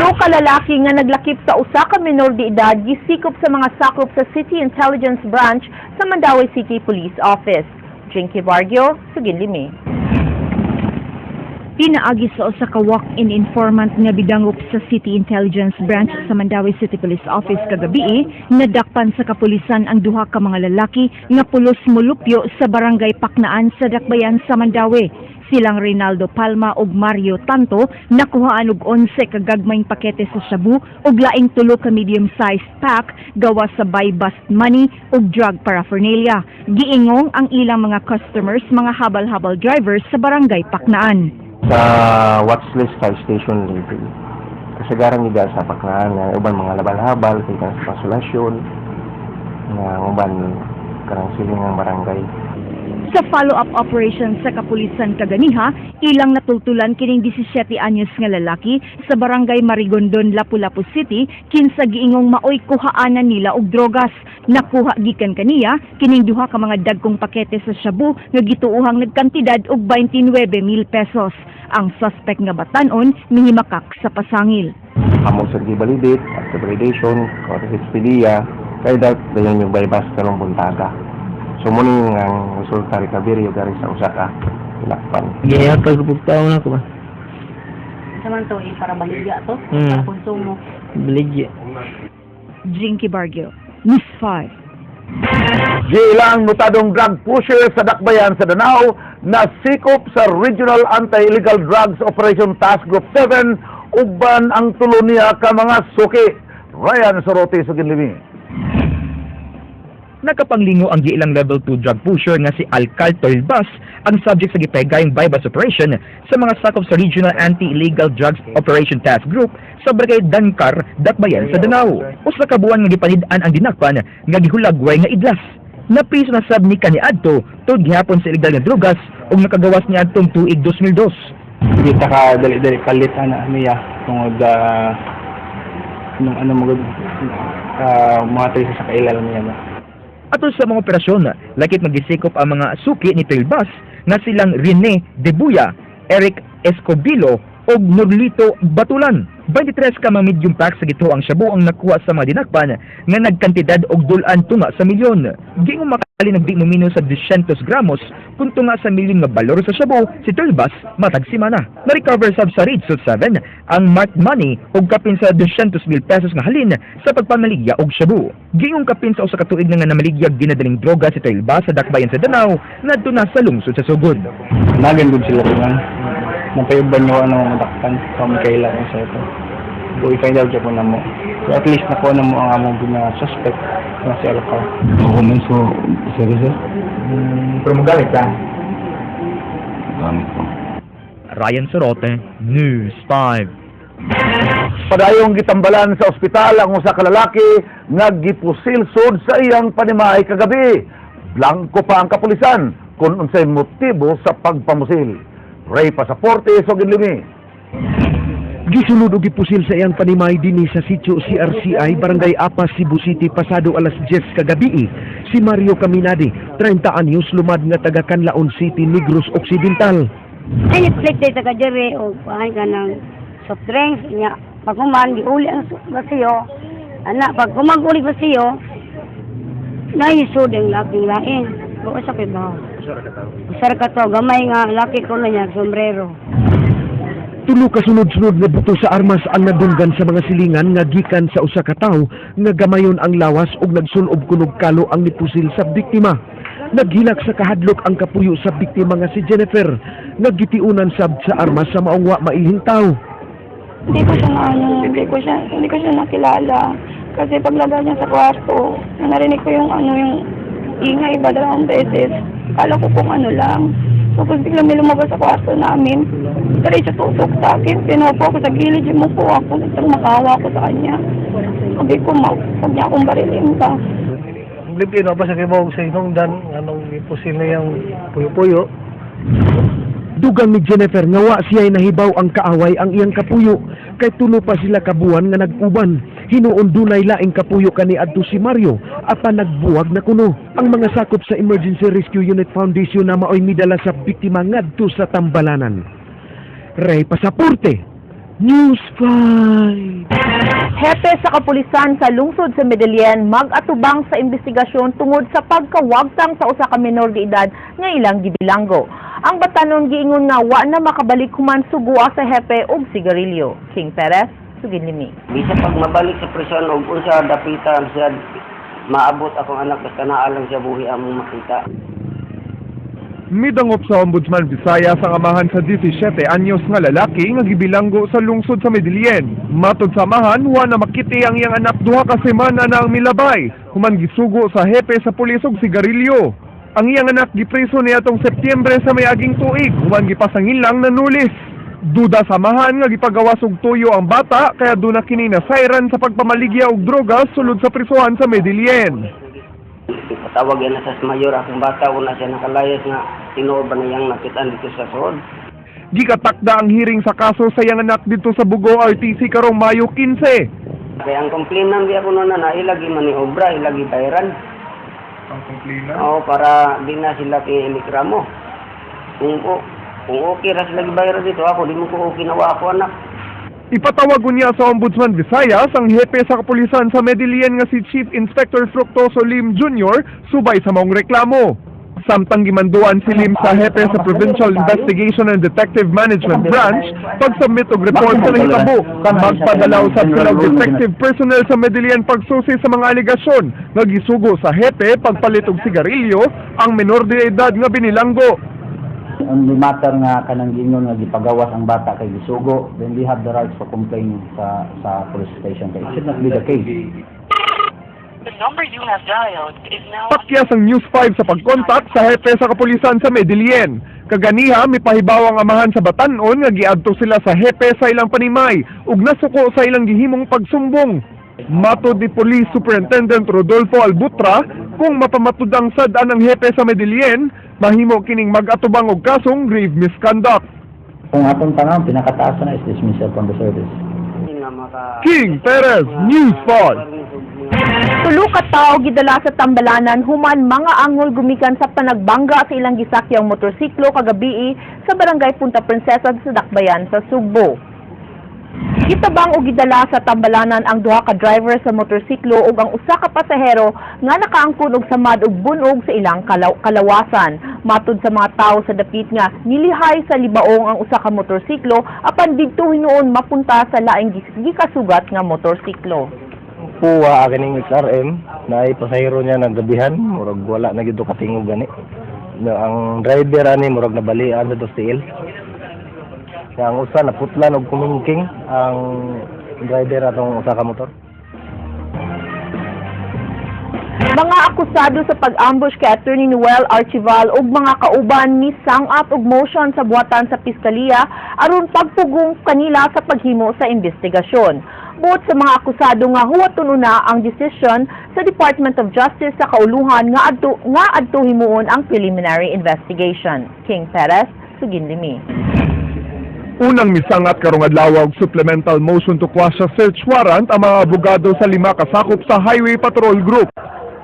Tulo ka lalaki nga naglakip sa usa ka menor de edad gisikop sa mga sakop sa City Intelligence Branch sa Mandaue City Police Office. Jinky Bargio, Suginlimi. Pinaagi sa usa ka walk-in informant nga bidangop sa City Intelligence Branch sa Mandaue City Police Office kagabi, nadakpan sa kapulisan ang duha ka mga lalaki nga pulos molupyo sa Barangay Paknaan sa Dakbayan sa Mandaue. Silang Reynaldo Palma ug Mario Tanto nakuhaan og 11 ka gagmayng pakete sa shabu ug laing tulo ka medium-sized pack gawa sa buy-bust money ug drug paraphernalia. Giingong ang ilang mga customers mga habal-habal drivers sa Barangay Paknaan. Sa watchlist fire station level. Kasagaran nila sa Paknaan nga uban mga labal-habal kay kanang sa Konsolasyon nga uban kanang siling ng barangay. Sa follow-up operation sa kapulisan kaganiha, ilang natultulan kining 17 anyos nga lalaki sa Barangay Marigondon, Lapu-Lapu City, kinsa giingong maoy kuhaanan nila og drogas. Nakuha gikan kaniya kining duha ka mga dagkong pakete sa shabu nga gituohang nagkantidad og 29,000 pesos. Ang suspect nga batan-on mihimakak sa pasangil. Amo sir gibalidate after validation or HPDA kay dat dayon yung buy-bust karong buntaga. So mo ni ang resulta recovery dari sa usa ka tinakpan. Gihatag ko tao na ko ba? Sa man to, eh, para baligya to, para konsumo. Baligya. Jinky Bargio, News 5. Giilang notadong drug pusher sa Dakbayan sa Danao na sikop sa Regional Anti-Illegal Drugs Operation Task Group 7 uban ang tulo niya ka mga suki. Ryan Sorote, Suginlimi. Nakapanglingo ang giilang level 2 drug pusher nga si Alcal Tolbas ang subject sa gipegayong buy-bust operation sa mga sakop sa Regional Anti-Illegal Drugs Operation Task Group sa Barangay Dankar, Dakbayan sa Danao. Usa ka buwan nga gipanid-an ang dinakpan nga gihulagway nga idlas. Napriso na sab ni kaniadto tungod gihapon sa illegal nga drugas ug nakagawas niadtong tuig 2002. Hindi ta ka dali-dali palit ana niya tungod nung ano mo gud mga tayo sa kailal niya ba. Atol sa mga operasyon, lakit magisikop ang mga suki ni Trilbas nga silang Rene Debuya, Eric Escobilo ug Norlito Batulan. 23 ka mga medium pack sa gituoang shabu ang nakuha sa mga dinakpan nga nagkantidad og dul-an tunga sa milyon. Giingong makali nagdi momino sa 200 gramos kung tunga sa milyon nga balor sa shabu si Tulbas matag semana. Na-recover sab sa Region 7 ang marked money ug kapin sa 200 mil pesos nga halin sa pagpamaligya og shabu. Giingong kapin sa usa ka tuig na nga namaligyag ginadaling droga si Tulbas sa Dakbayan sa Danao ngadto na sa lungsod sa Sugod. Nagan gud sila rin. Napayuban nyo ano madakpan sa so, kaila ko sa ito. So, i-find out po na mo. So, at least nakuha na mo ang among na suspect na si Alcar. Comment so, sir, sir? Pero mogamit ka. Gamit ko. Ryan Sorote, News 5. Padayong gitambalan sa ospital ang usa ka lalaki nga gipusil sud sa iyang panimahay kagabi. Blanko pa ang kapulisan kung unsay motibo sa pagpamusil. Ray Pasaporte, Suginlimi. Gisulod og gipusil sa iyang panimay dinhi sa sitio CRCI, Barangay Apas, Cebu City pasado alas 10 kagabi si Mario Caminade, 30 anyos, lumad nga taga Canlaon City, Negros Occidental. Ay, Netflix day taga diri o kuan ka ng soft drinks nya. Pag human giuli ang basiyo. Ana, pag human uli basiyo, naisod ang laking lain. O sa kay ba? Usa ra ka tawo, gamay nga laki ko na niya sombrero. Tulo ka sunod-sunod nga buto sa armas ang nadunggan sa mga silingan nga gikan sa usa ka tawo nga gamayon ang lawas ug nagsulob kunog kalo ang nipusil sa biktima. Naghilak sa kahadlok ang kapuyo sa biktima nga si Jennifer nga gitiunan sab sa armas sa maong wa mailhing tawo. Hindi ko siya na, ano, hindi ko siya nakilala. Kasi paglabas niya sa kwarto, narinig ko yung ano, yung ingay ba dalawang beses. Akala ko kung ano lang. Tapos bigla may lumabas sa kwarto namin. Diretso tutok sa akin. Pinupo ako sa gilid, yumuko ako. Nagtang makawa ako sa kanya. Sabi ko, ma, huwag niya akong barilin pa. Libre na ba sa kibaw sa hinungdan anong gipusil na yung puyo-puyo. Dugang ni Jennifer nga wa siya'y nahibaw ang kaaway ang iyang kapuyo kay tulo pa sila kabuan nga nag-uban. Hinuon dunay laing kapuyo kaniadto si Mario apan nagbuwag na kuno. Ang mga sakop sa Emergency Rescue Unit Foundation na maoy midala sa biktima ngadto sa tambalanan. Ray Pasaporte, News 5. Hepe sa kapulisan sa lungsod sa Medellin mag-atubang sa investigasyon tungod sa pagkawagtang sa usa ka menor de edad nga ilang gibilanggo. Ang batanon giingon nga wa na makabalik human sugua sa hepe og sigarilyo. King Perez, sugid limi. Bisa pag mabalik sa prison og unsa dapitan siya, maabot akong anak, basta naa lang siya buhi among makita. Midangop sa Ombudsman Visayas ang amahan sa 17 anyos nga lalaki nga gibilanggo sa lungsod sa Medellin. Matod sa amahan, wa na makiti ang iyang anak 2 ka semana na ang milabay, human gisugo sa hepe sa pulis og sigarilyo. Ang iyang anak gipreso niadtong Setyembre sa mayaging tuig, human gipasangil lang nanulis. Duda sa amahan nga gipagawas og tuyo ang bata, kaya duna kini nasayran sa pagpamaligya og droga sulod sa prisuhan sa Medellin. Ipatawag yan na sa mayor akong bata, una siya nakalayas nga tinuod ba niyang nakitaan dito sa sod. Gikatakda ang hearing sa kaso sa iyang anak dito sa Bogo RTC karong Mayo 15. Kaya ang complainant di ako noon na ilagi maniobra, ilagi bayaran. Ang complainant? Oo, para di na sila kay mo. Kung okay ra sila gibayaran dito, ako di mo ko okay na wa ako anak. Ipatawag niya sa Ombudsman Visayas ang hepe sa kapulisan sa Medellin nga si Chief Inspector Fructoso Lim Jr. subay sa maong reklamo. Samtang gimanduan si Lim sa hepe sa Provincial Investigation and Detective Management Branch pagsubmit og report sa nahitabo, magpadala usab sila og detective personnel sa Medellin pagsusi sa mga alegasyon nga gisugo sa hepe pagpalit og sigarilyo ang menor de edad nga binilanggo. Only matter nga kanang giingon nga gipagawas ang bata kay gisugo, then we have the right to complain sa police station kay it should not be the case. Pakyas ang News 5 sa pagkontak sa hepe sa kapulisan sa Medellin. Kaganiha, mipahibaw ang amahan sa batanon nga giadto sila sa hepe sa ilang panimay ug nasuko sa ilang gihimong pagsumbong. Matod ni Police Superintendent Rodolfo Albutra, kung mapamatud-ang sad-an ang hepe sa Medellin, mahimo kining mag-atubang og kasong grave misconduct. Kung atong tanawon, pinakataas na is dismissal from the service. King Perez, News 5. Tulo ka tawo gidala sa tambalanan human mga angol gumikan sa panagbangga sa ilang gisakyang motorsiklo kagabii sa barangay Punta Princesa sa Dakbayan sa Sugbo. Gitabang og gidala sa tambalanan ang duha ka driver sa motorsiklo ug ang usa ka pasahero nga nakaangkon og samad og bunog sa ilang kalawasan. Matud sa mga tawo sa dapit nga nilihay sa libaong ang usa ka motorsiklo apan didto hinuon mapunta sa laing gikasugat nga motorsiklo. Puwa kining XRM na ay pasahero niya naggabihan, murag wala na gyud katingog gani na ang driver ani, murag nabalian sa dos tiil. Na ang usa naputlan og kumingking ang driver atong usa ka motor. Mga akusado sa pag-ambush kay Attorney Noel Archival ug mga kauban ni sangat og motion sa buhatan sa piskalya aron pagpugong kanila sa paghimo sa investigasyon. Buot sa mga akusado nga huwaton una ang desisyon sa Department of Justice sa kauluhan nga adto himuon ang preliminary investigation. King Perez, Suginlimi. Unang misangat karong adlaw og supplemental motion to quash a search warrant ang mga abogado sa lima kasakop sa Highway Patrol Group.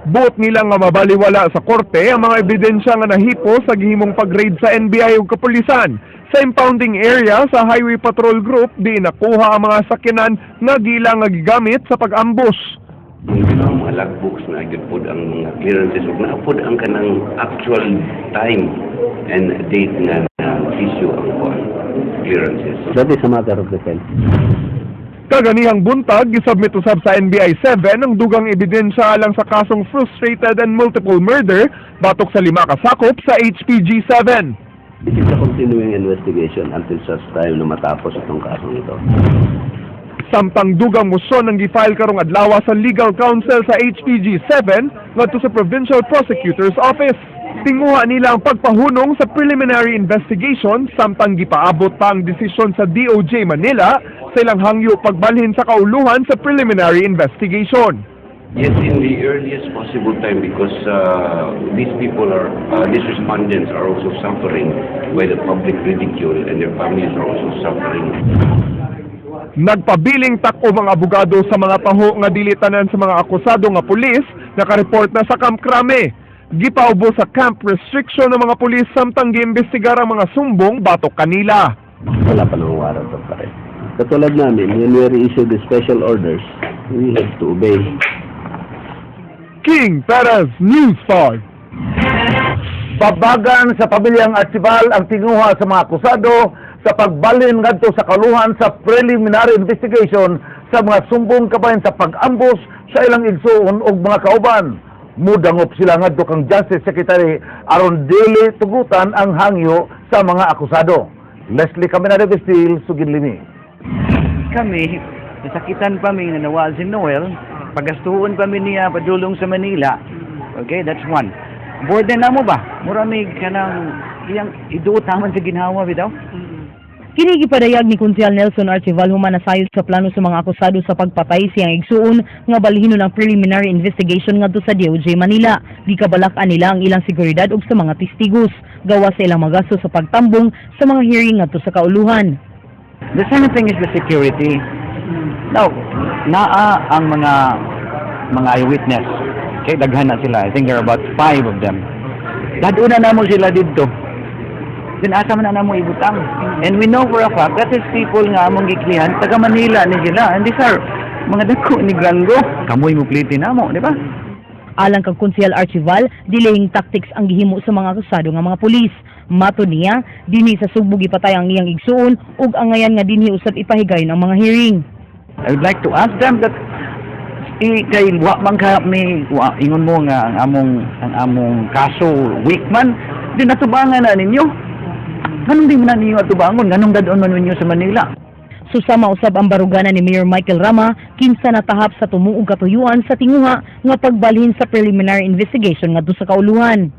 Buot nila nga mabaliwala sa korte ang mga ebidensya nga nahipo sa gihimong pag-raid sa NBI ug kapulisan. Sa impounding area sa Highway Patrol Group, di nakuha ang mga sakyanan nga gila nga gigamit sa pag-ambush. Ang mga logbooks na gyud pod, ang mga clearances ug naa pod ang kanang actual time and date nga na issue ang kuan clearances. That is a matter of defense. Kaganihang buntag, gisubmit usab sa NBI 7 ang dugang ebidensya alang sa kasong frustrated and multiple murder batok sa lima kasakop sa HPG 7. This is a continuing investigation until such time na matapos itong kasong ito. Samtang dugang motion ang gifile karong adlaw sa legal counsel sa HPG 7 ngadto sa Provincial Prosecutor's Office. Tinguha nila ang pagpahunong sa preliminary investigation samtang gipaabot pa ang desisyon sa DOJ Manila sa ilang hangyo pagbalhin sa kauluhan sa preliminary investigation. Yes, in the earliest possible time because these respondents are also suffering by the public ridicule and their families are also suffering. Nagpabiling tak-om ang abogado sa mga taho nga dili tanan sa mga akusado nga pulis nakareport na sa Camp Crame. Gipaubo sa camp restriction ng mga pulis samtang giimbestigar ang mga sumbong batok kanila. Wala pa nang warrant of arrest. Katulad namin, when we issue the special orders, we have to obey. King Perez, News 5. Babagan sa pamilyang Archival ang tinguha sa mga akusado sa pagbalhin ngadto sa kauluhan sa preliminary investigation sa mga sumbong kabahin sa pag-ambus sa ilang igsuon og mga kauban. Mudangop sila ngadto kang Justice Secretary aron dili tugutan ang hangyo sa mga akusado. Leslie Caminada Vestil, Sugin Limi. Kami, nasakitan pa mi nga nawal si Noel, pagastuon pa mi niya padulong sa Manila. Okay, that's one. Burden na mo ba? Mura mi kanang iyang iduot naman sa ginhawa bitaw. Kini gipadayag ni Konsehal Nelson Archival human nasayod sa plano sa mga akusado sa pagpatay siyang igsuon nga balhinon ang preliminary investigation ngadto sa DOJ Manila. Gikabalak-an nila ang ilang seguridad ug sa mga testigos gawa sa ilang magasto sa pagtambong sa mga hearing ngadto sa kauluhan. The second thing is the security. Now, naa ang mga eyewitness. Okay, daghan na sila. I think there are about five of them. Daduna na namo sila didto. Then asa man na namo ibutang. And we know for a fact that is people nga among giklihan taga Manila ni sila. And these are mga dako ni Grango. Kamoy mo pliti namo, di ba? Alang kang Konsehal Archival, delaying tactics ang gihimo sa mga akusado nga mga pulis. Mato niya, dinhi sa Sugbo gipatay ang iyang igsuon ug angayan nga dinhi usab ipahigayon ang mga hearing. I would like to ask them that kay wa man ka mi wa, ingon mo nga ang among kaso weak man di natubangan na ninyo. Nganong di man na ninyo atubangon? Nganong dadon man ninyo sa Manila? Susama usab ang baruganan ni Mayor Michael Rama kinsa natahap sa tumuog katuyuan sa tinguha nga pagbalhin sa preliminary investigation ngadto sa kauluhan.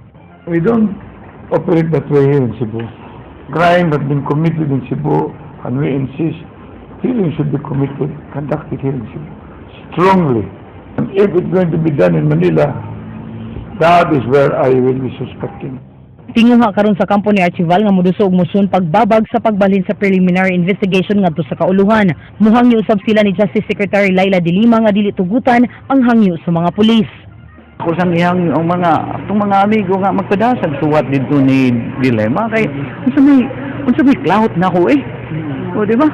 We don't operate that way here in Cebu. Crime has been committed in Cebu, and we insist hearing should be conducted here in Cebu. Strongly. And if it's going to be done in Manila, that is where I will be suspecting. Tinguha karon sa kampo ni Archival nga moduso og motion pagbabag sa pagbalhin sa preliminary investigation ngadto sa kauluhan. Muhangyo usab sila ni Justice Secretary Leila de Lima nga dili tugutan ang hangyo sa mga pulis. Ako sang iyang ang mga atong mga amigo nga magpadasag suwat didto ni Dilema kay unsa may clout na ko eh. O, di ba?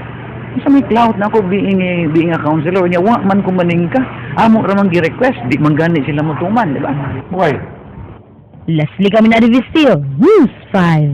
Unsa may clout na ako being a counselor nya wa man ko maningka. Amo ra man gi-request, di man gani sila motuman, di ba? Why? Leslie Caminada Vistil, News 5.